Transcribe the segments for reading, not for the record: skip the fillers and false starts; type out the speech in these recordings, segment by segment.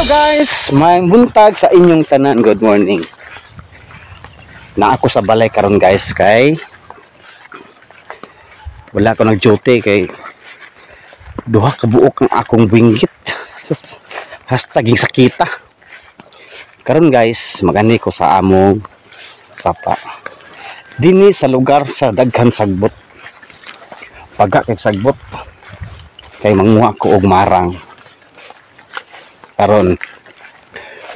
Guys, may buntag sa inyong tanan. Good morning. Na ako sa balay karon guys kay wala ko nag-duty kay duha ka buok ang akong binggit. Hashtag yung sakita. Karon guys, magani ko sa among sapa. Dinhi sa lugar sa daghan sagbot. Paga kay sagbot kay manguha ko og marang. Karon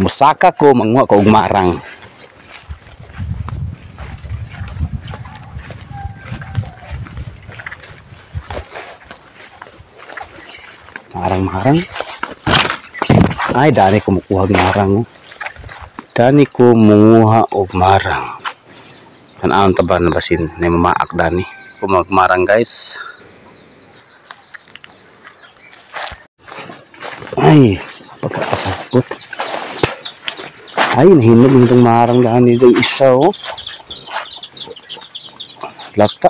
musaka ko manguha ko og marang. Marang marang. Ay, dani ko mukuha og marang. Dani ko munguha og marang. Tan-awon ta ba na basin ni mamaak dani. Kumagmarang guys. Ay, pagkakasabot. Ay, nahinog nitong marang dani dong isa oh. Lata.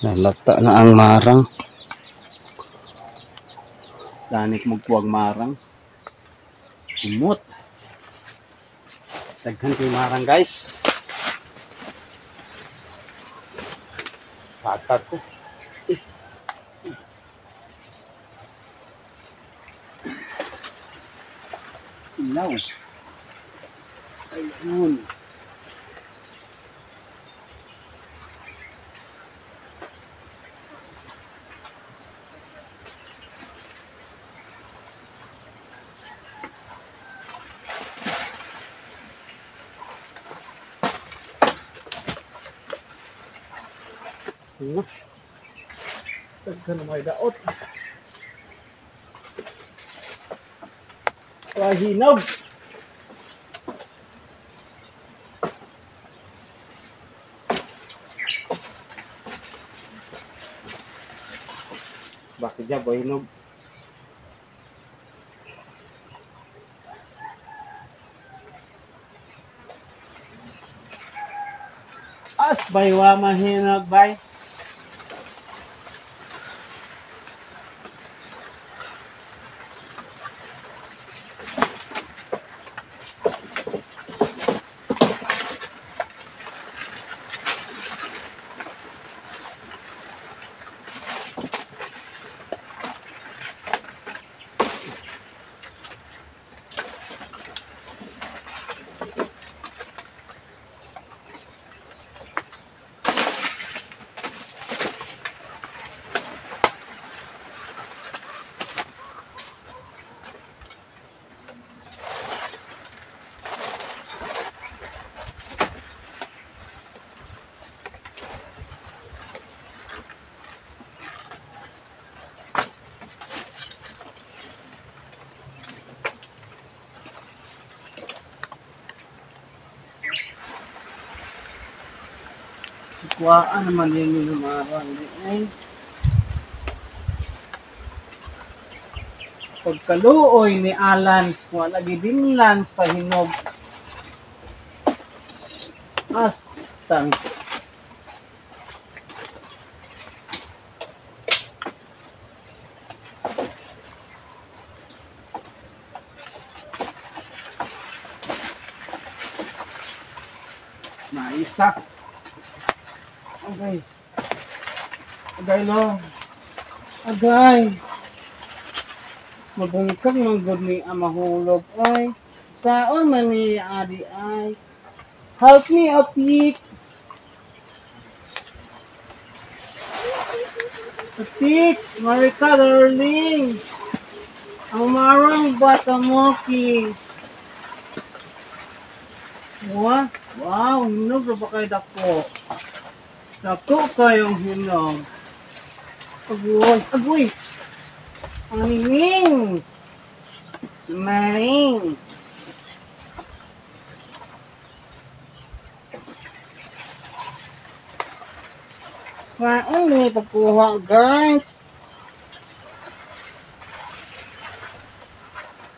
Nalata na ang marang. Dani ko magkuwag marang. Humot. Daghan kay marang guys. Saka ko. Ilaw. Ayun. Daghan may daot. Ay, hinog. Bakit dyan, boy, hinog? As baywa mahinog, bay. Kuhaan naman din yung marang ay. Pagkaluoy ni Alan, wala gidinlan sa hinog. Astang. Maisa. Agay. Agay lo. Agay. Mabungkag manggod ni amahulog ay. Saon man ni adi ay. Help me apik. Apik, Marika darling. Ang marang bata moki. Wow, wow, hinog ba kay dako? Dako kayong hinog. Agoy, agoy. Ang maring. Saan may pagkuha guys?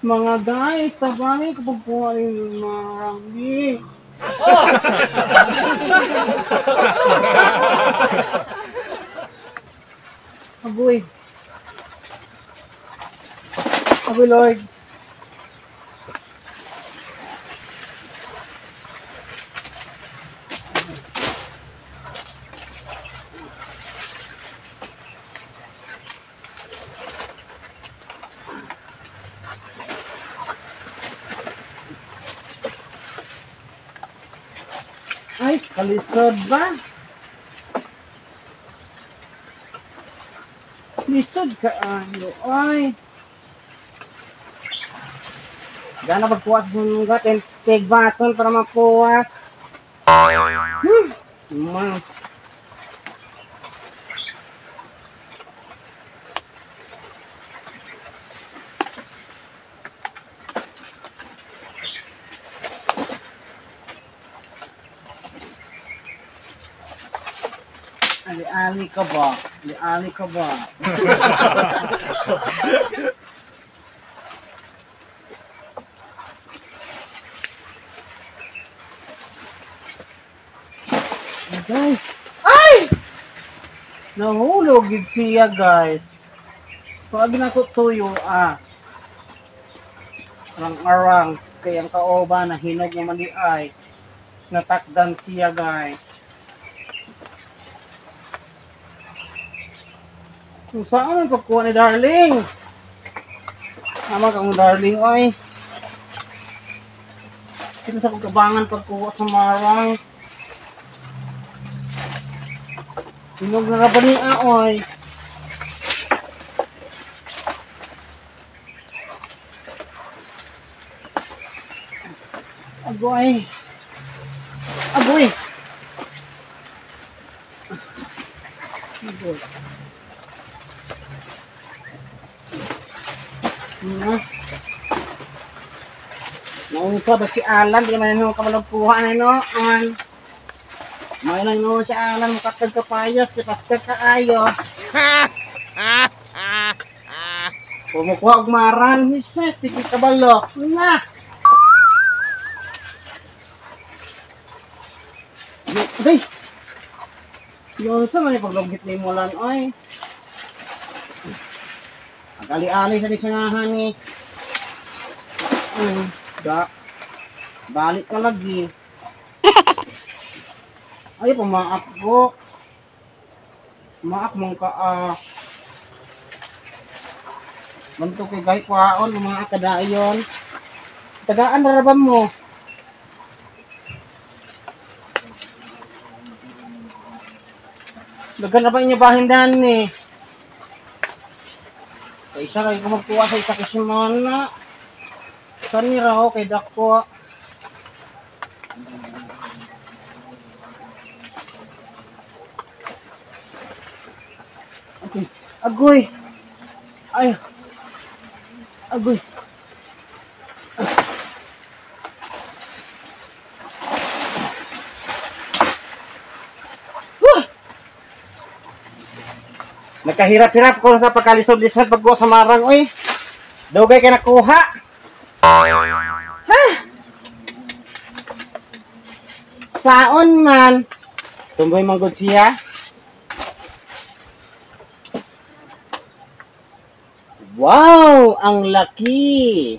Mga guys, tabangin ko pagkuha yung marami. Oh! Agoy. Agoy, Lord. Ay, kalisod ba? Lisod ka ayo ay. Gana pagkuha sa sununggat and tigbason para mapuwas. Ma. Ali-ali ka ba? Ali-ali ka ba? Ay! Ay! Nahulog gid siya, guys. Pag nako tuyo, ah. Arang-arang kay ang kaoba na hinog naman di ay. Natakdan siya, guys. Kung saan ang pagkuha ni darling? Tama kang darling, oy. Dito sa kagabangan pagkuha sa marang. Hinog na ba niya, oy? Agoy. Agoy. Agoy. Naunsa ba si Alan? Di man nyo kamalagkuha na no? An. May lang no si Alan, mukatag kapayas, di pastor kaayo. Kumukuha og marang, hises, di kabalo. Na! Ay! Yun sa man paglugit ni mo lang, ay. Agali-ali sa disangahan ni. Da. Balik ka lagi. Ay, pamaak ko. Maak mong ka, ah. Banto kay gay kwaon, mga kadayon. Tagaan na ba mo? Dagan na ba inyo bahindan ni? Kay isa kay kumagkuha sa isa kasimana. Saan ni raw kay dako? Okay. Agoy. Ay. Agoy. Wah! Nakahirap-hirap ko sa pagkalisod-lisod pagkuha sa marang, oy. Dugay kay nakuha. Ha? Saon man. Tumboy manggod siya. Wow, ang laki.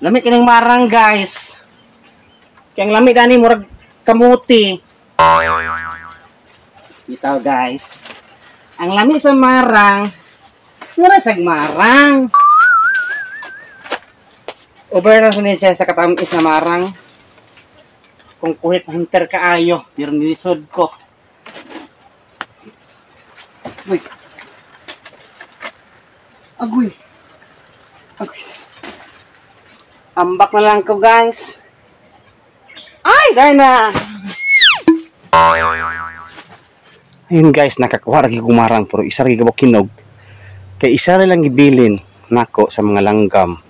Lami kining marang, guys. Kaya ang lami dani murag kamuti. Ito, guys. Ang lami sa marang, mura sag marang. Over na siya sa katamis na marang. Kung kuhit hunter kaayo, pero nilisod ko. Uy. Agoy. Agoy. Ambak na lang ko, guys. Ay, dahil na. Ayun, guys, nakakuha lagi kumarang pero isa lagi kabok hinog. Kay isa lang gibilin nako sa mga langgam.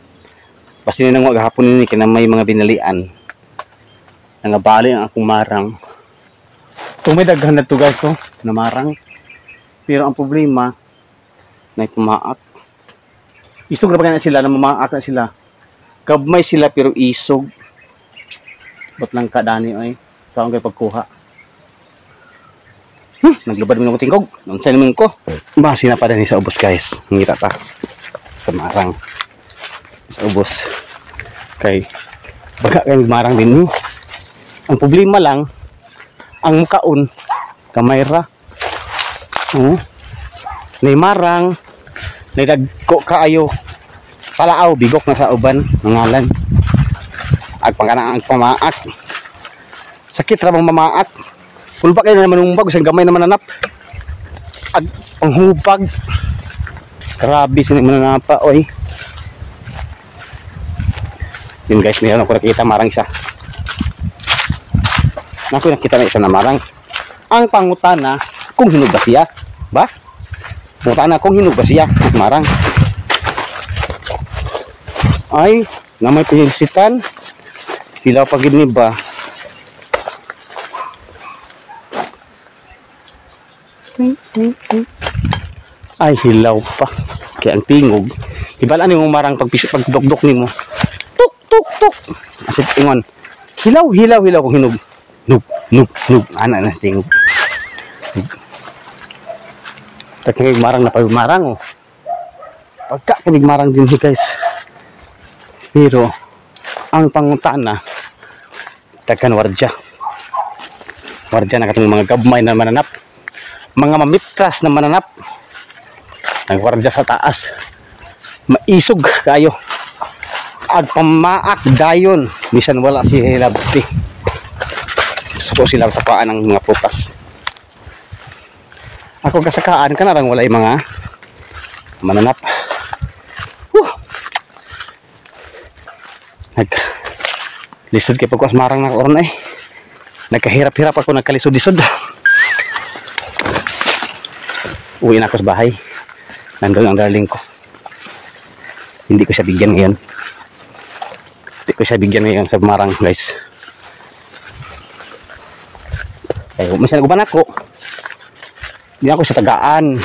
Basta ni nang gahapon nini kay may mga binalian. Nangabali ang akong marang. Tumay daghan na to, guys, oh, na marang. Pero ang problema na pumaak. Isog na ba na sila, na mamaak na sila. Gabmay sila pero isog. Ba't lang ka dani oy? Saan kayo pagkuha? Naglubad mo ng tingkog. Unsa naman ko? Basi na pa din sa ubos guys. Ngita ta sa marang. Sa ubos. Kay baga kay marang din ni. Ang problema lang ang mukaon kamay ra. Oh. Nay marang, nay dagko kaayo. Palaaw bigok na sa uban mangalan. Ag pangana ang pamaak. Sakit ra bang mamaak. Pulba kayo na naman umbag, isang gamay na mananap. Ag panghubag. Grabe sila mananapa, oy. Yun guys, meron ako nakita marang isa. Naku, nakita na isa na marang. Ang pangutana, kung hinog ba siya? Ba? Pangutana, kung hinog ba siya? Marang. Ay, na may pinilsitan. Hilaw pa gid ni ba? Ay, hilaw pa. Kaya ang tingog. Ibalaan nimo marang pagdukduk nimo. Tuk, tuk, tuk. Asit ingon. Hilaw, hilaw, hilaw kung hinog. Nug, nug, nug. Ana na tingog. Pagka marang na pagmarang oh. Pagka kamig marang din guys. Pero ang pangutana daghan wardya. Wardya na katong mga gabmay na mananap. Mga mamitras na mananap. Nagwardya sa taas. Maisog kayo. Ag pamaak dayon. Bisan wala si Labti. Suko sila sa paan ng mga prutas. Ako kasakaan kanarang walay mga mananap. Whew. Nag lisod kay pagkuas marang na oron eh. Nagkahirap-hirap ako, nagkalisod-lisod. Uwi na ako sa bahay. Nandun ang darling ko. Hindi ko siya bigyan ngayon. Hindi ko siya bigyan ngayon sa marang guys. Kaya minsan naguban ako. Hindi ako sa tagaan.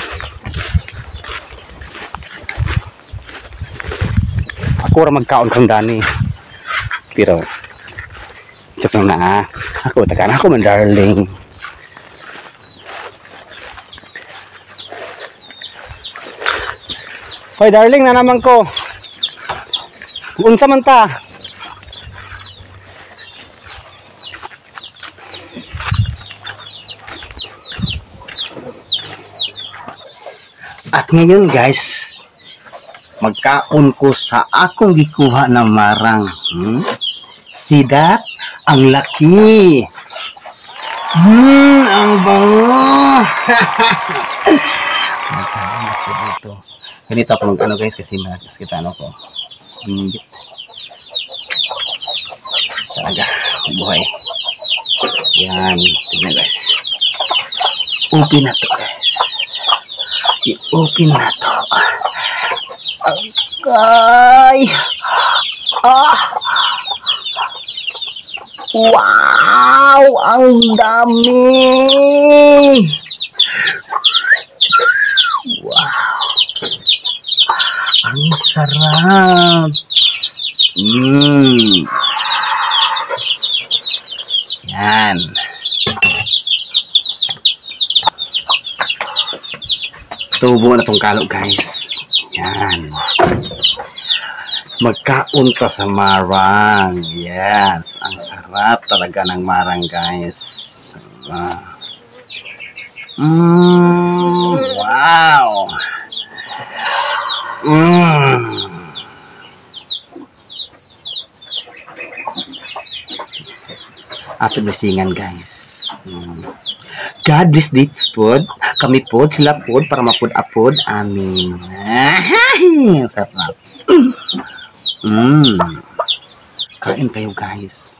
Ako ra magkaon kang dani. Pero joke lang na ah. Ako tagaan ako man darling. Hoy darling, na naman ko. Unsa man ta? At ngayon guys, magkaon ko sa akong gikuha na marang. See that? Ang laki. Ang bango. Dito. Ganito ako mag-ano guys kasi malakas kita ano ko. Binggit. Talaga, buhay. Yan, tignan guys. Open na to guys. I-open na to. Okay. Ah. Wow, ang dami. Wow. Ang sarap. Yan. Tubo na tong kalo guys. Yan. Magkaon ka sa marang. Yes. Ang sarap talaga ng marang guys. Wow. Ato blessingan guys. God bless this food. Kami pod, sila pod, para mapud-apod. Amin. Sarap. Kain tayo guys.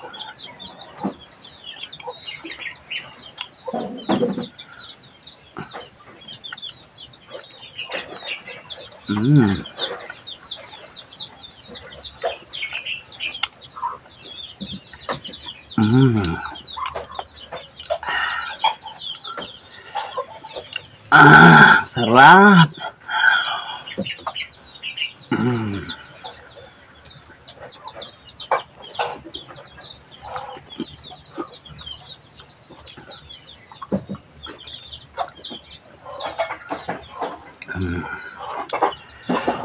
Ah, sarap.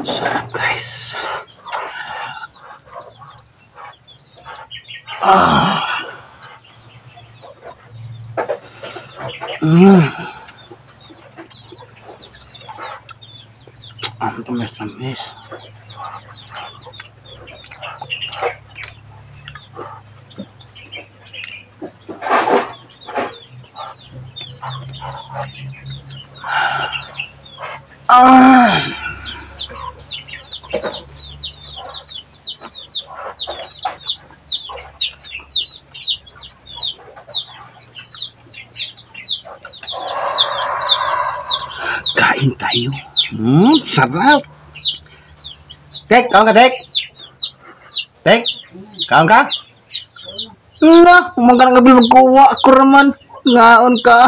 Sarap, guys. Ang tamis-tamis. Kain tayo. Sarap. Tek, kaon ka, Tek? Tek, kaon ka? Na, umangka ng gabi magkuha. Ako raman. Ngaon ka.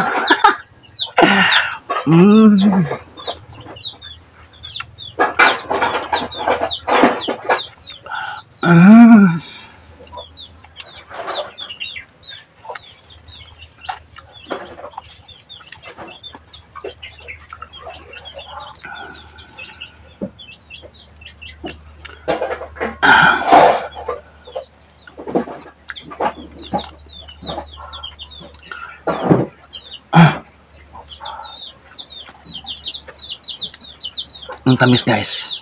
Ang tamis, guys.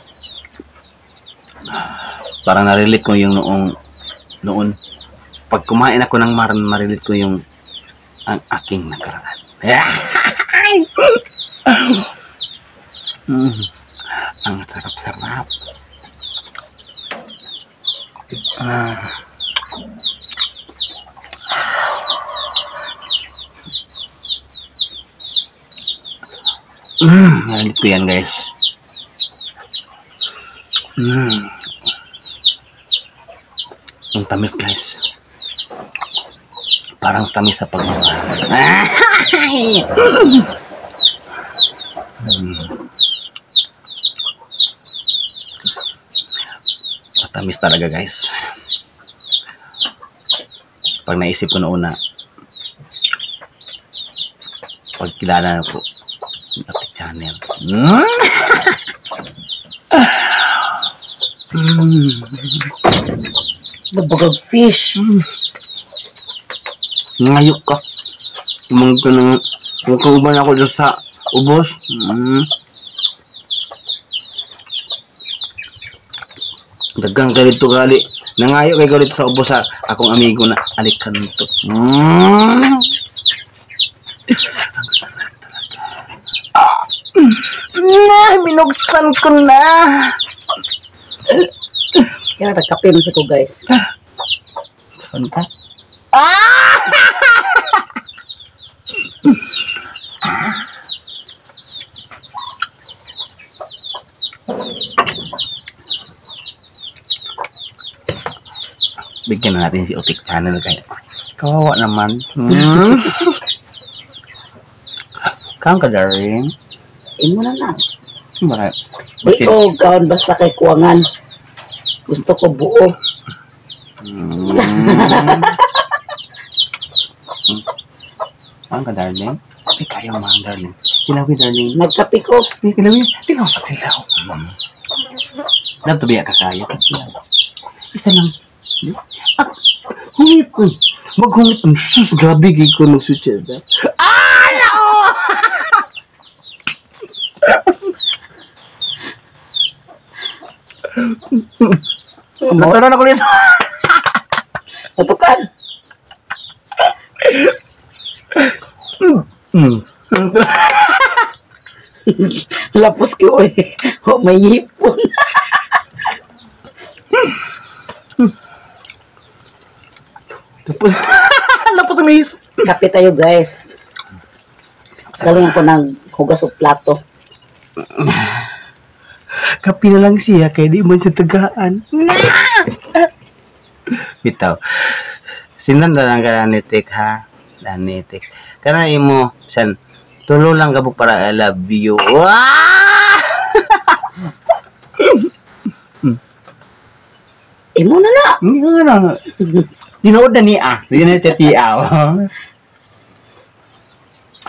Parang narilit ko yung noon. Pag kumain ako ng maran, marilit ko yung ang aking nakaraan. Ang sarap-sarap. Narinig ko yan, guys. Ang tamis, guys. Parang tamis sa pagmamahal. Matamis talaga, guys. Pag naisip ko noon na pagkilala na po Otik Channel. Nabagag fish. Ngayok ka. Magkauban ako dyan sa ubos. Dagang ka dito gali. Nangayo kay dito sa ubos sa akong amigo na Alicanto. Ang sarap talaga. Na, minugsan ko na. Kaya nagkape na sa ko, guys. Saan ka? Bigyan na natin si Otik Channel kaya kawawa naman. Kaon ka, darling? Imo na na. Bakit? Di ko kaon basta kay kuwangan. Gusto ko buo. Kaon ka, darling? Ay, kaya mo, darling. Tilawi, darling. Nagkape ko. Ay, tilawi. Tilaw pa, tilaw. Dapat biya ka kaya. Isa lang. Ah, humip ko. Maghumip. Sus, grabe gig ko mag-switch. Ah, no! Naturon ako nito. Natukan. Lapos ko eh. Oh, may hipon. Tapos, lapos ang may hipon. Kape tayo, guys. Galing ako ng hugas og plato. Kape na lang siya, kaya di man siya tagaan. Bitaw. Sinan na lang ka nitik, ha? Danitik. Kana imo, san, tulo lang kabuk para I love you. Wah! Imo na na. Hindi ka na. Tinuod na niya. Hindi na titiaw.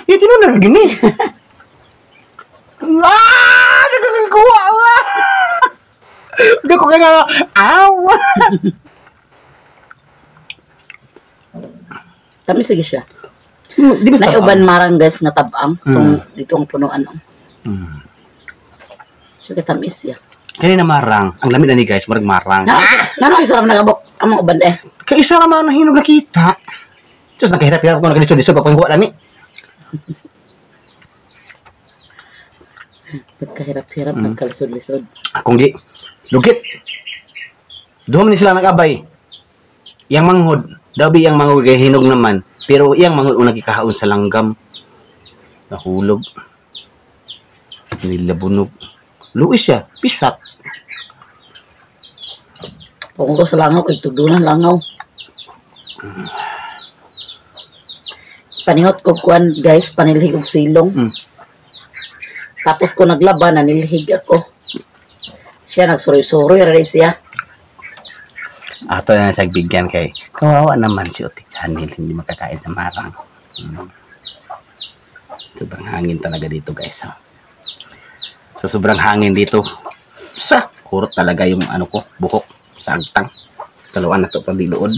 Yung tinuod na gini. Ah! Dako ka nga. Aw! Tamis sige siya. Di ba sa Naiuban marang guys nga tabang tong dito ang punuan. Siya katamis siya. Kani na marang. Ang lami na ni guys, marang marang. Nano kay sarap nagabok ang mga uban eh. Kay isa ra man ang hinog nakita. Diyos, nagkahirap-hirap ko nagkalisod-lisod pag panghuwa lani. Nagkahirap-hirap, nagkalisod-lisod. Akong gi lugit. Duha man ni sila nag-abay. Yang manghod, daw bi yang manghod kay hinog naman, pero iyang manghod unang gikahaon sa langgam. Nahulog. Nilabunog. Luis siya, pisat. Pungko sa langaw kay tugdunan langaw. Paningot ko kuan guys, panilhig og silong. Tapos ko naglaba, nanilhig ako. Siya nagsuroy-suroy ra siya. Ato na sa bigyan kay kawawa naman si Otik Channel, hindi makakain sa marang. Sobrang hangin talaga dito guys. Oh. Sa sobrang hangin dito, sa kurot talaga yung ano ko, buhok sa agtang. Kaluan na to pag diluod.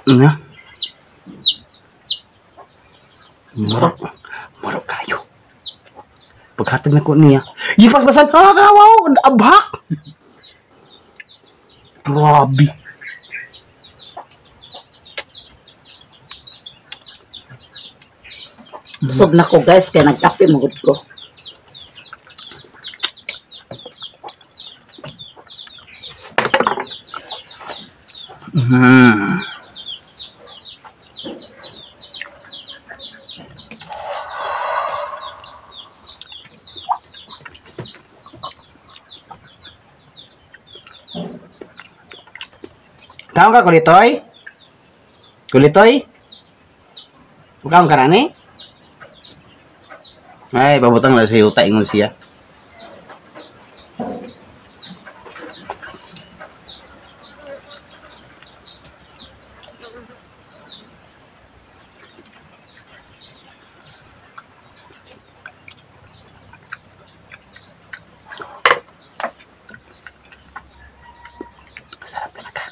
Na. Murok. Murok kayo. Paghatag na ko niya. Gipagbasan. Ah, kawaw. Abhak. Grabe. Busog na ko guys, kaya nagkape magud ko. Kaon ka, Kulitoy? Kulitoy? Kaon ka na ni? Ay, pabutang lang sa yuta, ingon siya. Sarap talaga.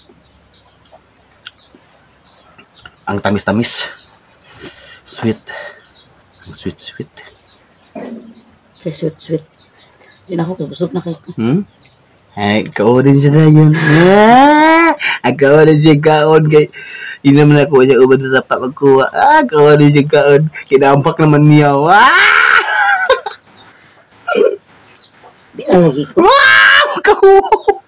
Ang tamis-tamis. Sweet. Ang sweet-sweet. Sweet, sweet. Hindi na ako, busog na kayo. Ay, kaon din siya na yun. Ah! Ang kaon din siya kaon. Kay, hindi naman ako siya ubad sa sapa magkuha. Ah, kaon din siya kaon. Kinampak naman niya. Ah! Di na lagi ko. Wow! Kaon!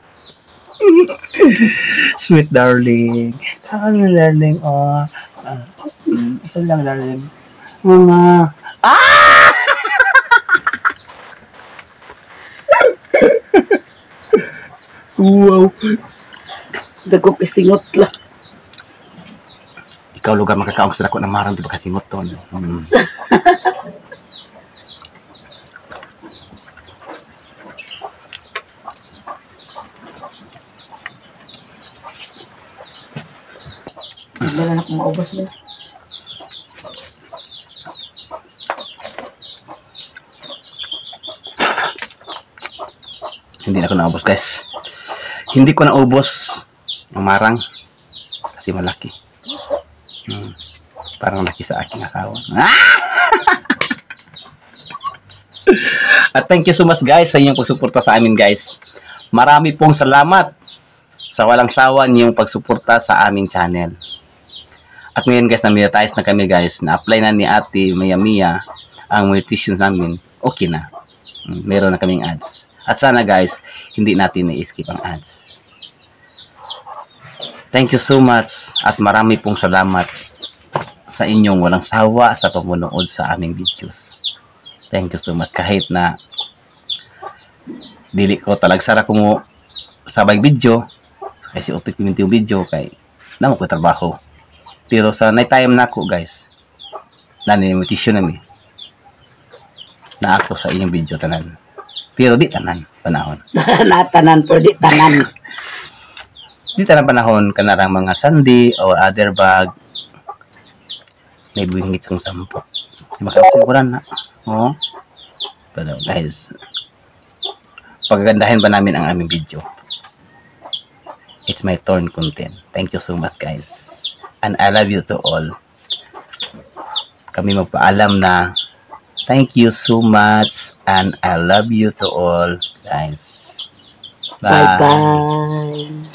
Sweet darling. Kaon na darling. Oh. Ito lang darling. Mama. Ah! Wow. Dagok isingot lang. Ikaw lugar makakaong sa dako ng marang di ba kasingot to? No? Wala na akong maubos mo. Hindi na ako naubos guys. Hindi ko naubos ang marang kasi malaki. Parang laki sa aking asawa. At thank you so much guys sa inyong pagsuporta sa amin guys. Marami pong salamat sa walang sawa niyong pagsuporta sa aming channel. At ngayon guys, na-monetize na kami guys. Na-apply na ni Ate Mia Mia ang monetization namin. Okay na. Meron na kaming ads. At sana guys, hindi natin na-skip ang ads. Thank you so much at marami pong salamat sa inyong walang sawa sa pamunood sa aming videos. Thank you so much. Kahit na dili ko talagsara ko mo sabay video, kasi utik piminti yung video kay namo ko trabaho. Pero sa night time na ako guys, nani-motivation nami na ako sa inyong video tanan. Pero di tanan panahon. Natanan pero di tanan. Dito na panahon kanarang mga sandi o other bag may buwingit ang sampot. Makasiguran na. Oh. Pero guys, pagagandahin ba namin ang aming video? It's my turn content. Thank you so much, guys. And I love you to all. Kami magpaalam na. Thank you so much and I love you to all, guys. Bye-bye.